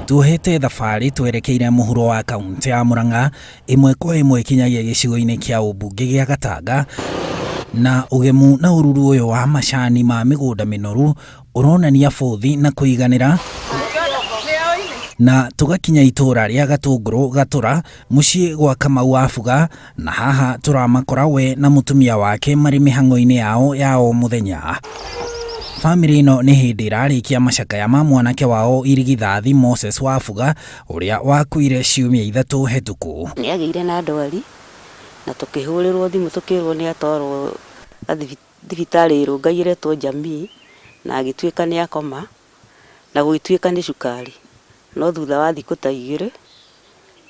Tuohete thabarĩ twerekeire mũhuro wa kaunti ya Murang'a, ĩmwe kwa ĩmwe kinyagia gĩcigo-inĩ kĩa ũmbunge gĩa Gatanga, na ũgemu na ũruru ũyũ wa macani ma mĩgũnda mĩnoru ũronania bũthi na kũiganĩra, na tũgakinya itũũra rĩa Gatũngũrũ Gatũra mũciĩ gwa Kamau wa Buga, na haha tũramakora we na mũtumia wake marĩ mĩhang'o-inĩ yao ya o mũthenya. Bamĩrĩ ĩno nĩ hĩndĩ ĩrarĩkia macakaya ma mwanake wao irigithathi Moses Wabuga ũrĩa wakuire ciumia 3 hetũku. Nĩ agĩire na ndwari na tũkĩhũrĩrwo thimũ tũkĩrwo nĩ atwarwo thibitarĩ Rongai ĩretwo Jamii na agĩtuĩka nĩ akoma na gũgĩtuĩka nĩ cukari. No thutha wa thikũ ta 2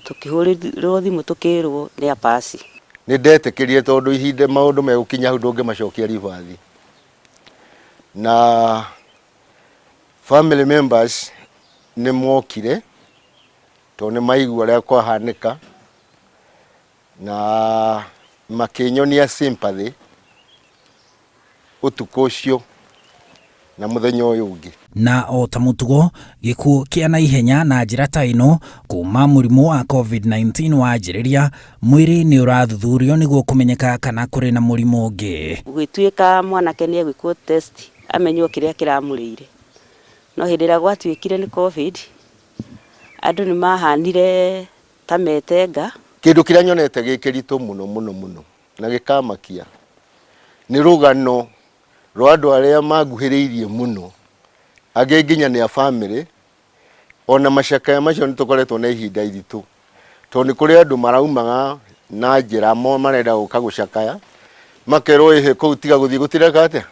tũkĩhũrĩrwo thimũ tũkĩrwo nĩ apaci. Nĩ ndetĩkĩrire tondũ ihinda maũndũ megũkinya hau ndũngĩmacokia ribathi. Na family members nĩ mokire tondũ nĩ maigua ũrĩa kwahanĩka na makĩnyonia sympathy ũtukũ ũcio na mũthenya ũyũ ũngĩ. Na o ta mũtugo, gĩkuũ kĩa naihenya na njĩra ta ĩno kuma mũrimũ wa COVID-19 wanjĩrĩria, mwĩrĩ nĩ ũrathuthurio nĩguo kũmenyeka kana kũrĩ na mũrimũ ũngĩ. Gũgĩtuĩka mwanake nĩ egwĩkwo test amenywo kĩrĩa kĩramũrĩire. No hĩndĩ ĩrĩa gwatuĩkire nĩ COVID, andũ nĩ mahanire ta metenga. Kĩndũ kĩrĩa nyonete gĩ kĩritũ mũno mũno mũno na gĩkamakia nĩ rũgano rwa andũ arĩa manguhĩrĩirie mũno, angĩ nginya nĩ a bamĩrĩ, ona macakaya macio nĩ tũkoretwo na ihinda iritũ, tondũ nĩ kũrĩ andũ maraumaga na njĩra marenda gũka gũcakaya, makerwo ĩhĩ kũu tiga gũthiĩ gũtireka atĩa,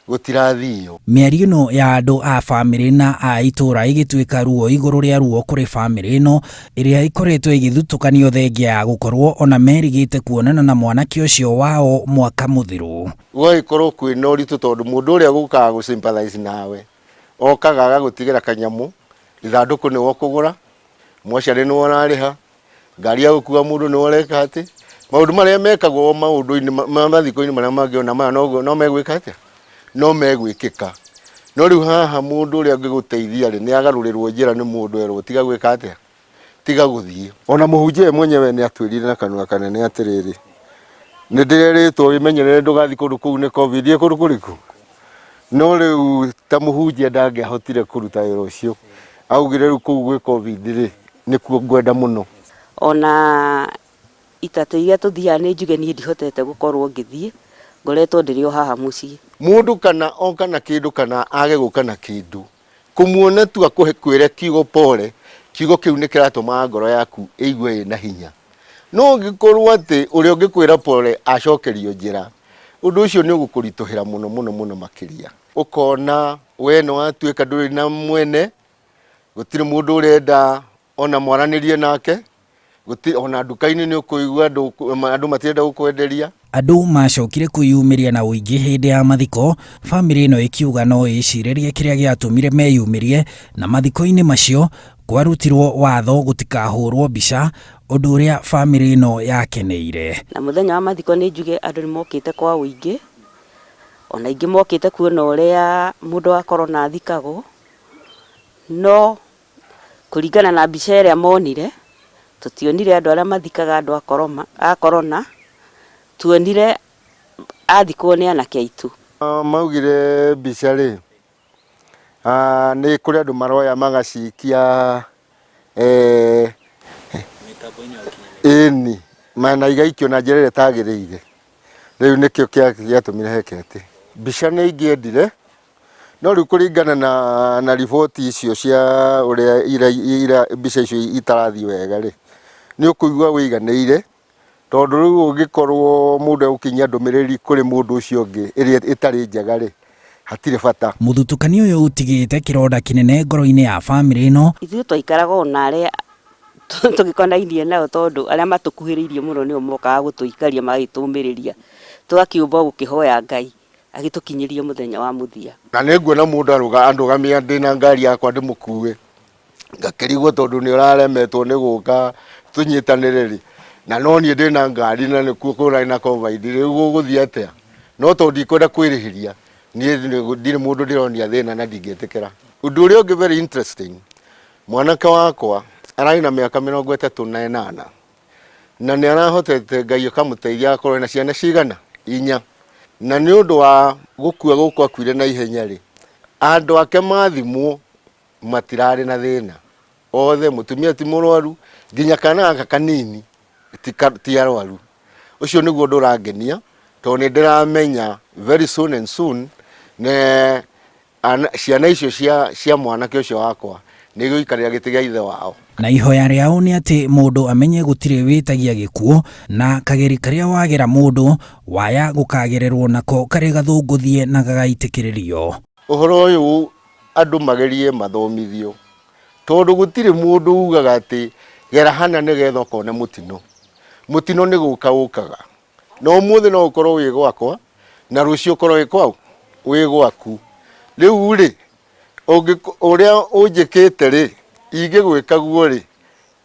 gũtirathio. Mĩario ĩno ya andũ a bamĩrĩ na a itũũra ĩgĩtuĩka ruo igũrũ rĩa ruo kũrĩ bamĩrĩ ĩno ĩrĩa ĩkoretwo ĩgĩthutũkanio thengia ya gũkorwo ona merĩgĩte kuonana na mwanake ũcio wao mwaka mũthiru. Gũgagĩkorwo kwĩna ũritũ tondũ mũndũ ũrĩa gũkaga gũ sympathize nawe okaga agagũtigĩra kanyamũ, ithandũkũ nĩwe ũkũgũra, mocarĩ nĩwe ũrarĩha, ngari ya gũkua mũndũ nĩwe ũreka atĩ, maũndũ marĩa mekagwo maũndũ-inĩ ma mathiko-inĩ marĩa mangĩ ona maya noguo no megwĩka atĩa, no megwĩkĩka. No rĩu haha mũndũ ũrĩa ũngĩgũteithia rĩ, nĩ agarũrĩrwo njĩra nĩ mũndũ erwo tiga gwĩka atĩa, tiga gũthiĩ. Ona mũhunjia we mwenyewe nĩ atwĩrire na kanua kanene atĩrĩrĩ, nĩ ndĩrerĩtwo wĩmenyerere ndũgathiĩ kũndũ kũu nĩ COVID, ĩ kũndũ kũrĩkũ? No rĩu ta mũhunjia ndangĩahotire kũruta wĩra ũcio, augire rĩu kũu gwĩ COVID rĩ, nĩkuo ngwenda mũno. Ona itatũ iria tũthiaga nĩ njuge niĩ ndihotete gũkorwo ngĩthiĩ, ngoretwo ndĩrĩ o haha mũciĩ. Mũndũ kana oka na kĩndũ kana age gũka na kĩndũ, kũmuona tu akwĩre kiugo pole, kiugo kĩu nĩ kĩratũma ngoro yaku ĩigue ĩna hinya. No ũngĩkorwo atĩ ũrĩa ũngĩkwĩra pole acokerio njĩra, ũndũ ũcio nĩ ũgũkũritũhĩra mũno mũno mũno makĩria. Ũkona we nĩ watuĩka ndũrĩ na mwene, gũtirĩ mũndũ ũrenda ona mwaranĩrie nake, gũtirĩ ona nduka-inĩ nĩ ũkũigua andũ matirenda gũkwenderia. Andũ macokire kwĩyumĩria na ũingĩ hĩndĩ ya mathiko, bamĩrĩ ĩno ĩkiuga no ĩcirĩrie kĩrĩa gĩatũmire meyumĩrie, na mathiko-inĩ macio kwarutirwo watho gũtikahũrwo mbica, ũndũ ũrĩa bamĩrĩ ĩno yakeneire. Na mũthenya wa mathiko nĩ njuge andũ nĩ mokĩte kwa ũingĩ, ona aingĩ mokĩte kuona ũrĩa mũndũ wa korona athikagwo, no kũringana na mbica ĩrĩa monire, tũtionire andũ arĩa mathikaga andũ a korona, tuonire athikwo nĩ anake aitũ. Maugire mbica rĩ, nĩ kũrĩ andũ maroya magacikia ĩni na igaikio na njĩra ĩrĩa ĩtagĩrĩire. Rĩu nĩkĩo gĩatũmire heke atĩ. Mbica nĩ ingĩendire, no rĩu kũringana na riboti icio cia ũrĩa mbica icio itarathiĩ wega rĩ, nĩ ũkũigua wĩiganĩire, tondũ rĩu ũngĩkorwo mũndũ egũkinyia ndũmĩrĩri kũrĩ mũndũ ũcio ũngĩ ĩrĩa ĩtarĩ njega rĩ, hatirĩ bata. Mũthutũkanio ũyũ ũtigĩte kĩronda kĩnene ngoro-inĩ ya bamĩrĩ ĩno. Ithuĩ twaikaraga o na arĩa tũgĩkonainie nao tondũ arĩa matũkuhĩrĩirie mũno nĩo mokaga gũtũikaria magagĩtũmĩrĩria, tũgakĩũmba gũkĩhoya Ngai agĩtũkinyĩrie mũthenya wa mũthia. Na nĩ nguona mũndũ andũgamia ndĩna ngari yakwa ndĩmũkue, ngakĩrigwo tondũ nĩ ũraremetwo nĩ gũka tũnyitanĩre rĩ, na no niĩ ndĩna ngari na nĩkuo kũrarĩ na COVID rĩu gũgũthiĩ atĩa? No tondũ ndikwenda kwĩrĩhĩria, niĩ ndirĩ mũndũ ndĩronia thĩna na ndingĩtĩkĩra. Ũndũ ũrĩa ũngĩ very interesting, Mwanake wakwa ararĩ na mĩaka 38 na nĩ arahotete Ngai akamũteithia agakorwo ena ciana cigana inya. Na nĩ ũndũ wa gũkua gũkũ akuire na ihenya rĩ, andũ ake mathimwo matirarĩ na thĩna othe, mũtumia ti mũrwaru, nginya kana gaka kanini ti arwaru. Ũcio nĩguo ũndũ ũrangenia tondũ nĩ ndĩramenya very soon and soon ne ciana icio cia mwanake ũcio wakwa nĩ igũikarĩra gĩtĩ gĩa ithe wao. Na ihoya rĩao nĩ atĩ mũndũ amenye gũtirĩ wĩtagia gĩkuũ na kageri karĩa wagera mũndũ waya gũkagererwo nako karĩ gathũngũthie na gagaitĩkĩrĩrio. Ũhoro ũyũ andũ magerie mathomithio tondũ gũtirĩ mũndũ ugaga atĩ gera hana nĩgetha ũkone mũtino. Mũtino nĩ gũka ũkaga. Na ũmũthĩ no ũkorwo wĩ gwakwa na rũciũ ũkorwo wĩ kwaũ wĩ gwaku. Rĩu rĩ, ũrĩa ũnjĩkĩte rĩ, ingĩgwĩka guo rĩ,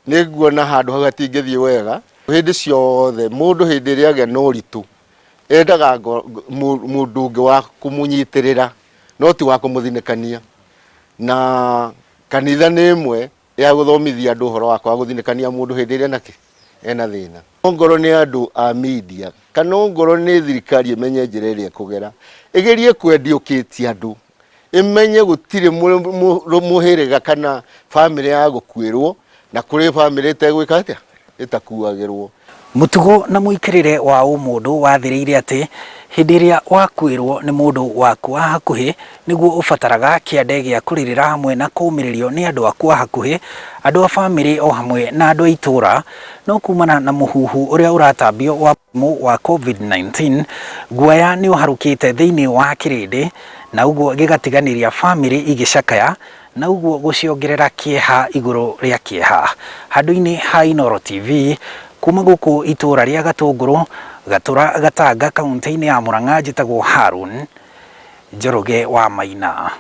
nĩ nguona handũ hau hatingĩthiĩ wega. Hĩndĩ ciothe mũndũ hĩndĩ ĩrĩa agĩa na ũritũ endaga mũndũ ũngĩ wa kũmũnyitĩrĩra no ti wa kũmũthinĩkania. Na kanitha nĩ ĩmwe ya gũthomithia andũ ũhoro wa kwaga gũthinĩkania mũndũ hĩndĩ ĩrĩa enakĩ ena thĩna. Ongorwo nĩ andũ a media kana ongorwo nĩ thirikari ĩmenye njĩra ĩrĩa ĩkũgera ĩgerie kwendiũkĩtie andũ ĩmenye gũtirĩ mũhĩrĩga kana bamĩrĩ ya gũkuĩrwo na kũrĩ bamĩrĩ ĩtegwĩka atĩa ĩtakuagĩrwo. Mũtugo na mũikarĩre wa ũmũndũ wathĩrĩire atĩ hĩndĩ ĩrĩa wakuĩrwo nĩ mũndũ waku wa hakuhĩ nĩguo ũbataraga kĩande gĩa kũrĩrĩra hamwe na kũũmĩrĩrio nĩ andũ aku a hakuhĩ, andũ a famĩlĩ o hamwe na andũ a itũũra. No kumana na mũhuhu ũrĩa ũratambio wa mũrimũ wa Covid-19, guoya nĩ ũharũkĩte thĩinĩ wa kĩrĩndĩ na ũguo gĩgatiganĩria famĩlĩ igĩcakaya na ũguo gũciongerera kĩeha igũrũ rĩa kĩeha. Handũ-inĩ ha Inooro TV, kuma gũkũ itũũra rĩa Gatũngũrũ, Gatũra Gatanga, kauntĩ-inĩ ya Mũrang'a, njĩtagwo Harun Njoroge wa Maina.